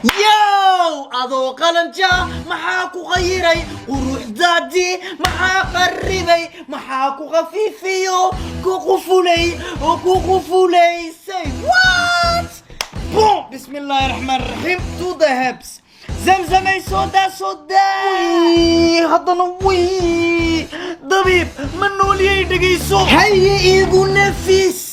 Yow, adoo qalanja maxaa ku qayiray? Quruxdaadii maxaa qarribay? Maxaa ku khafiifiyo ku qufulay oo ku qufulaysay? What? Boom! Bismi illaahi raxmaan raxiim. To the hips. Zamzamay, soo daa, soo daa. Haddana wiy, dabiib ma nooliyay? Dhegayso, haye, iigu nafis.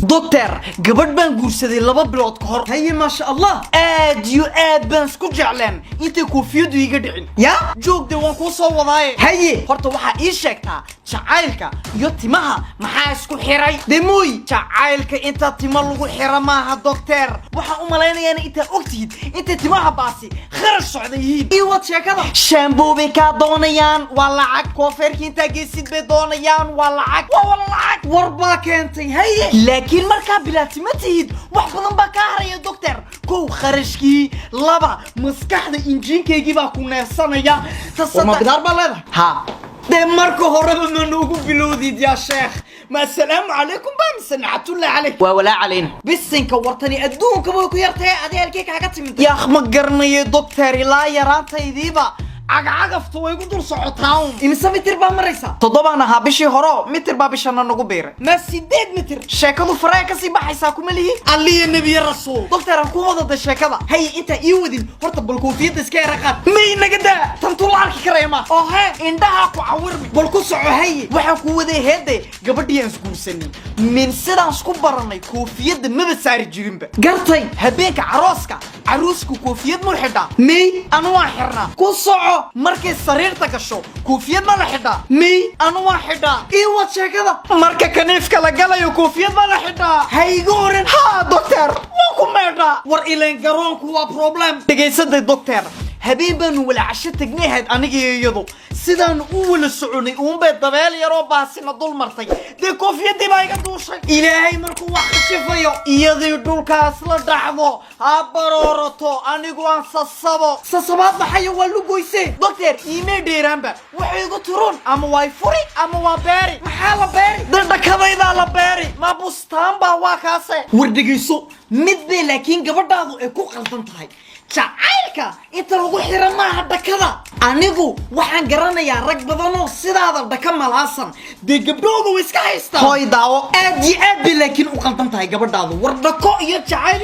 Doctor, gabadh baan guursaday 2 bilood ka hor. Haye, maasha Allah, aad iyo aad baan isku jecleen intay koofiyadu iiga dhicin. Ya joogde, waan kuu soo wadaaye. Haye, horta waxaa ii sheegtaa, jacaylka iyo timaha maxaa isku xiray? Dee mooy, jacaylka inta tima lagu xira maaha. Doctor, waxaan u malaynayaa intaa ogtihid intay timaha baasi kharash socda yihiin. Ii wad sheekada. Shampoo bay kaa doonayaan, waa lacag. Koofeerkii intaa geysid bay doonayaan, waa lacag, waa wala lacag. War baa keentay. Haye, laakiin markaa bilaatima tihid, wax badan baa kaa haraya, doctor. Kow, kharashkii. Laba, maskaxda injiinkaygii baa ku neefsanaya. Ta Ma bidaar baa leedahay? Ha, dee marka horeba ma noogu bilowdid yaa sheekh? Ma assalaamu calaykum baa mise nacatullahi calayk? Waa walaa calayna. Bisinka, wartani adduunka way ku yartahay. Adi halkee kaaga timid? Yaakh, ma garanayo doctor, ilaa yaraantaydiiba cagcagaftu way ku dul socotaa un. Imise mitir baa maraysa? 7-aan ahaa bishii horo, mitir baa bishana nagu biiray. Ma 8 mitir? Sheekadu faraya kasii baxaysaa, kuma lihi Alliya Nebiye Rasuul. Doctor, aan ku wadada sheekada. Hay, intaa ii wadin, horta bal koofiyadda iska yara qaad. May, naga daa, tantuu la arki karaya ma oo he indhaha ku cawirmi. Bal ku soco. Haye, waxaan ku waday heede, gabadhii aan isguursanay, min sidaan isku baranay koofiyadda maba saari jirinba. Gartay. Habeenka carooska, caruusku koofiyad muu xidhaa? May, anu waan xirnaa. Ku soco. Markay sariirta gasho, koofiyad ma la xidhaa? May, anu waan xidhaa. Ii wad sheekada. Marka kaniifka la galayo, koofiyad ma la xidhaa? Hayga oran. Ha doctor, waan ku meedhaa. War ileen garoonku waa problem. Dhegaysaday doctor, habeen baanu wala casho tagnay ahayd aniga iyo iyadu. Sidaanu u wala soconay uunbay dabeel yaroo baasina dul martay. Dee koofiyadii baa iga duushay. Ilaahay markuu wax khashifayo, iyadii dhulkaas la dhacdo, ha baroorato, anigu aan sasabo. Sasabaad maxayo? Waa lugoyse. Doctor, iimee dheeraanba waxay igu turun ama waay furi ama waa beeri. Maxaa la beeri? Dandhakadaydaa la beeri. Ma bustaan baa? Waa kaase. War dhegayso, mid bay laakiin gabadhaadu ay ku qaldan tahay: jacaylka inta lagu xira maaha dhakada. Anigu waxaan garanayaa rag badanoo sidaada dhaka malaasan. Dee gabdhooda way iska haystaan. Hooy, daawo, aad iyo aad bay laakiin u qaldan tahay gabadhaadu. War dhako iyo jacayl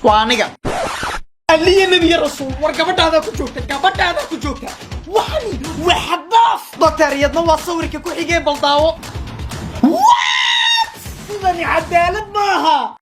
waa aniga Aliya Nebiya Rasuul. War gabadhaadaa ku joogta, gabadhaadaa ku joogta. Waxani waa xadaaf. Doctor, iyadna waa sawirka ku xigee, bal daawo. What? Sidani cadaalad maaha.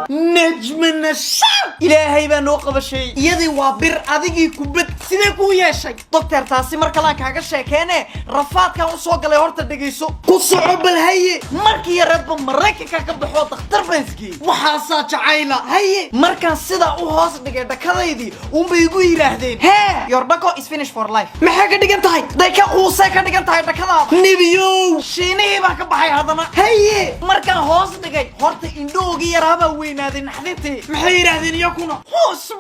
Najma nashaad, Ilaahay baa noo qabashay. Iyadii waa bir, adigii kubad. Sidee kuu yeeshay? Doctor, taasi mar kalaan kaaga sheekeene, rafaadkan usoo galay horta dhegayso. Ku soco bal. Haye, markii yareedba Maraykanka ka baxoo dakhtar baan isgeeyey. Waxaasaa jacayla. Haye, markaan sidaa u hoos dhigay dhakadaydii uunbay igu yidhaahdeen, "Hee, your dhako is finish for life." Maxay ka dhigan tahay? Day ka quusay ka dhigan tahay dhakadaada. Nebiyow, Shiinihii baa ka baxay haddana. Haye, markaan hoos dhigay horta, indhoogii yaraabaa weynaaday naxdintii. Maxay yidhaahdeen iyakuna? Hoos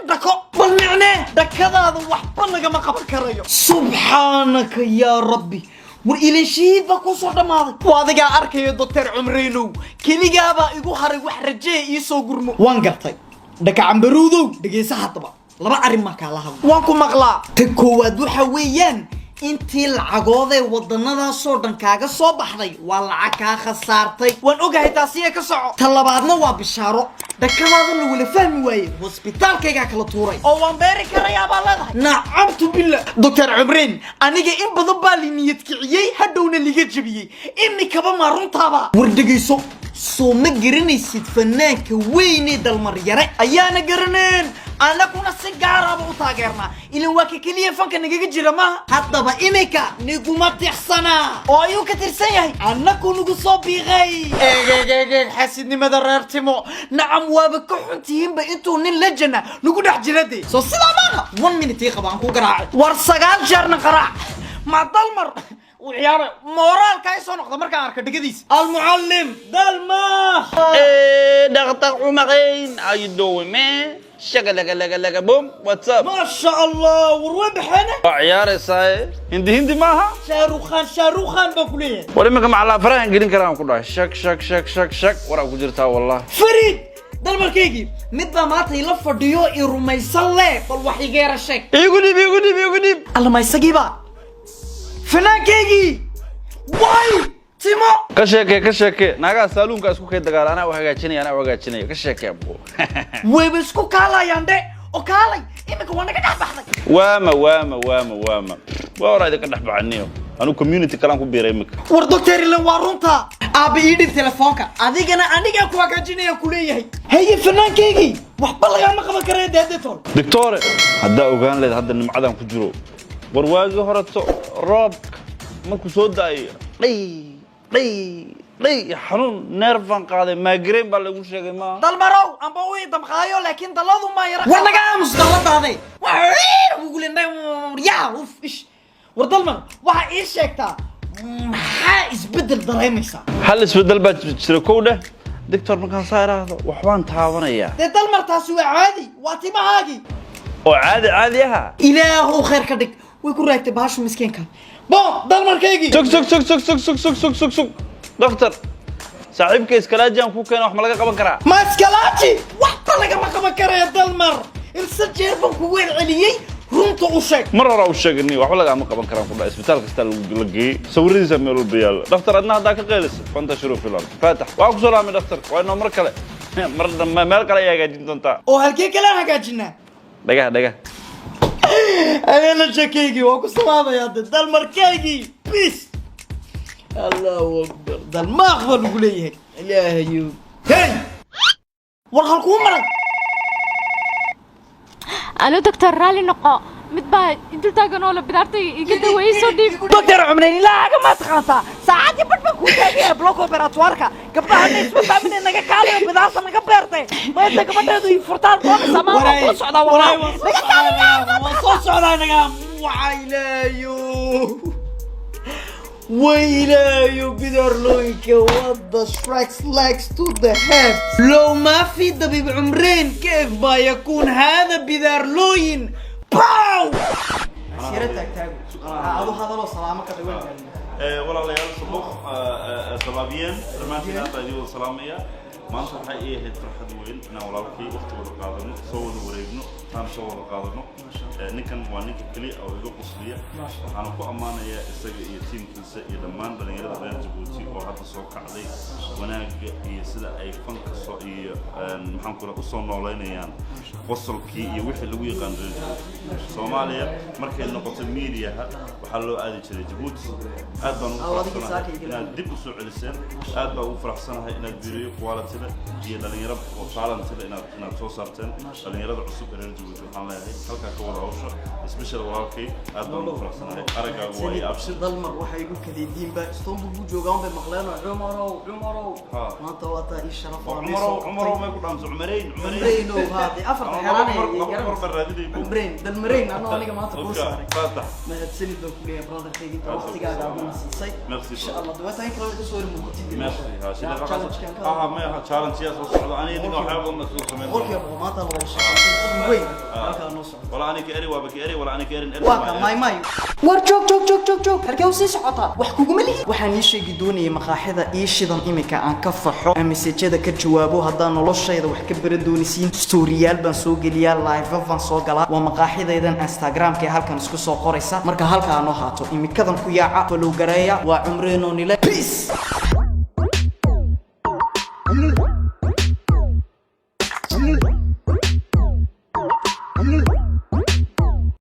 dhako bal micnee, dhakadaada waxba lagama qaban karayo. Subxaanaka yaa Rabbi. War ilan shahiid baa kusoo dhammaaday. Waa adigaa arkaya, Doctor Cumreynow, keligaabaa igu haray wax rajee. Iisoo gurmo. Waan gartay. Dhaka cambaruudow, dhegaysa haddaba, laba arrin baan kaala hadla. Waan ku maqlaa. Ta koowaad waxa weeyaan, intii lacagoodee waddanadaasoo dhan kaaga soo baxday waa lacag kaa khasaartay. Waan ogahay taasiye, ka soco. Ta labaadna waa bishaaro: dhakadaada la wala fahmi waaye, hosbitaalkaygaa kala tuuray oo waan beeri karayaa baa leedahay. Nacamtu billah. Doctor Cumreyn, aniga in badan baa li niyad kiciyey, hadhowna liga jebiyey. Imikaba maa runtaaba? War dhegayso, soo ma garanaysid fanaanka weynee Dalmaryare? Ayaana garaneen, annaguna si gaaraaba u taageernaa, ilan waa ka keliya fanka nagaga jira maaha. Haddaba imika niguma tixsanaa oo ayuu ka tirsan yahay, annaku nagu soo biiqay. Eeg eeg eeg eeg, xaasidnimada reer timo. Nacam, waaba ka xun tihiinba intuu nin lejana nagu dhex jira. Dee soo sidaa maaha? One minute ii qaba, aan ku garaacay. War 9 jeerna qaraac ma Dalmar uu ciyaaray, mooraalka ay soo noqda markaan arka dhegadiisa. Almucallim Dalmar. Hey, Dr. Umarain, how you doing, man? Shaga laga laga laga boom, what's up? Maasha Allah, war way baxeene. Waa ciyaaraysaa, Hindi Hindi maaha. Shaarukhan, Shaarukhan baan ku leeyahay. War iminka macalaa farahan gelin karaan ku dhahay, shak shak shak shak shak, waraa ku jirtaa wallah. Fariid, Dalmarkaygii, mid baa maanta ila fadhiyo i rumaysan leh, bal wax iga yara sheeg. Igu dhib, igu dhib, igu dhib. Alla, ma isagiiba fanaankaygii way timo? Ka sheekee, ka sheekee. Naagaha saaluunka isku kay dagaala, anaa u hagaajinaya, anaa u hagaajinaya. Ka sheekee bu. Wayba isku kaalayaan dhe oo kaalay, iminka waa naga dhex baxday. Waama waama waama waama, waa horaa idinka dhex baxaniyo, anu community kalaan ku biiray iminka. War doctor, ilan waa runta. Aabba, ii dhib telefoonka adigana, anigaa ku hagaajinaya ku leeyahay. Haye, fanaankaygii, waxba lagama qaban karaya deedetol. Doctore, haddaa ogaan leed hadda nimcadan ku jiro. War waagii horeto roobka markuu soo da'ayo, dhay dhay dhay, xanuun neerfan qaaday, migraine baa lagu sheegay maaha. Dalmarow, amba u damqaayo, laakiin dalladu ma yara. War naga aamus dalladaade. Ya uf ish. War Dalmar, waxaa ii sheegtaa, maxaa isbeddel dareemaysaa? Hal isbeddel baa jira, kow dheh doctor, markaan saa idhaahdo waxbaan taabanayaa. Dee Dalmar, taasi waa caadi, waa timahaagii. Oo caadi caadi aha. Ilaahow khayr ka dhig, way ku raagtay bahashu miskiinka. Bon, Dalmarkaygii. Sug sug sug sug sug sug sug sug sug sug, doctor, saaxiibka iskalaajian ku keena, wax ma laga qaban karaa? Ma iskalaaji? Waxba lagama qaban karaya Dalmar, ilse jeer baan kugu celceliyey, runta u sheeg. Mar hore u sheegani, waxba lagama qaban karaan ku dhahay. Isbitaal kasta lagu la geeyey, sawiradiisa meel walba yaalla. Dhakhtar, adna haddaa ka qeylisa fanta shiru filan faatax waa ku soo laamay. Dhakhtar, waa inoo mar kale, mar dambe meel kale ayaa hagaajin doontaa. Oo halkee kale aan hagaajinaa? Dhagaha, dhagaha. Adeena shakaygii waa ku salaamaya de, Dalmarkaygii, peace. Allahu akbar, dalmaaq baa lagu leeyahay. Ilaahayo, hey, war halkuu maray? Alo doctor, raalli noqo, mid baa dul taagan oo la bidaartay, iga daweeyey, soo dhiib. Doctor Cumreyn, ilaahaga ma taqaantaa? Saacadii badh baan kuu taagaya bloc opératoire-ka. Gabdhaha isma fahmin, naga kaalayo, bidaarta naga beertay. Maanta gabadheedu ii furtaan doonaysaa, maama kula socdaa walaa, naga kaalayo. Waan soo socdaa, naga waxa. Ilaayo ويلايو bidaarlooyinka, what the strikes likes to the head. لو ما في طبيب عمرين كيف ما يكون هذا bidaarlooyin باو adu hadalo salaamo ka dhawan. Walaalayaal, subuq sabaabiyeen dhammaantiin, aad baa idin wada salaamaya. Maanta waxay ii ahayd farxad weyn inaan walaalkii waqti wada qaadano, soo wada wareegno, taan soo wada qaadano. Ninkan waa ninka keliya oo iga qusliya. Waxaana ku ammaanayaa isaga iyo tiimkiisa iyo dhammaan dhalinyarada reer Jabuuti oo hadda soo kacday wanaagga iyo sida ay fanka soo iyo maxaan ku usoo nooleynayaan qosolkii iyo wixii lagu yaqaan reer Jabuuti. Soomaaliya markay noqoto miidiyaha waxaa loo aadi jiray Jabuuti. Aad baan ugu faraxsanahay inaad dib usoo celiseen. Aad baan ugu faraxsanahay inaad biiriyo quality leh iyo dhalinyaro oo talent leh inaad soo saarteen. Dhalinyarada cusub ee reer Jabuuti waxaan leeyahay halkaa ka wada hawsha, especially walaalkay. Aad baan ugu faraxsanahay araggaagu waa iyo abshir. Dalmar, waxay igu kadeediinba Istanbul buu joogaa un bay maqleen oo Cumarow, Cumarow. Maanta waa taa ii sharaf oo Cumarow, Cumarow may ku dhaamso Cumareyn? Cumreyn oo haade afarta xeeraanay. Cumar baan raadinay. Cumreyn, Dalmareyn, anoo aniga maanta kuu saaray. Faatax. Mahadsanid baan ku leeyahay, brotherkayga, inta waqtigaaga aaduna siisay. Merci. Insha Allah dabeeta in kale ka soo hor muuqatid. Merci. Ha shida. Challenge-kan ka aha may ha challenge yaa soo socda, aniga ninka waxyaabo badan baan soo sameyn. 100% maanta la wada shaqaysay, qofin weyn halkaa noo socdo. Wala aniga eri waaba ka eri, wala aniga erin eri. Waa ka maay maay. War joog joog joog joog joog, halkee u sii socotaa? Wax kuguma lihi. Waxaan ii sheegi doonayay maqaaxida ii shidan imika aan ka faxo, aan mesajada ka jawaabo. Haddaan noloshayda wax ka baran doonisiin, storyyaal baan soo geliyaa, live baan soo galaa. Waa maqaaxidaydan Instagramka ee halkan isku soo qoraysa. Marka halkaa noo haato, imikadan ku yaaca, follow gareeya. Waa Cumreenoo nile, peace.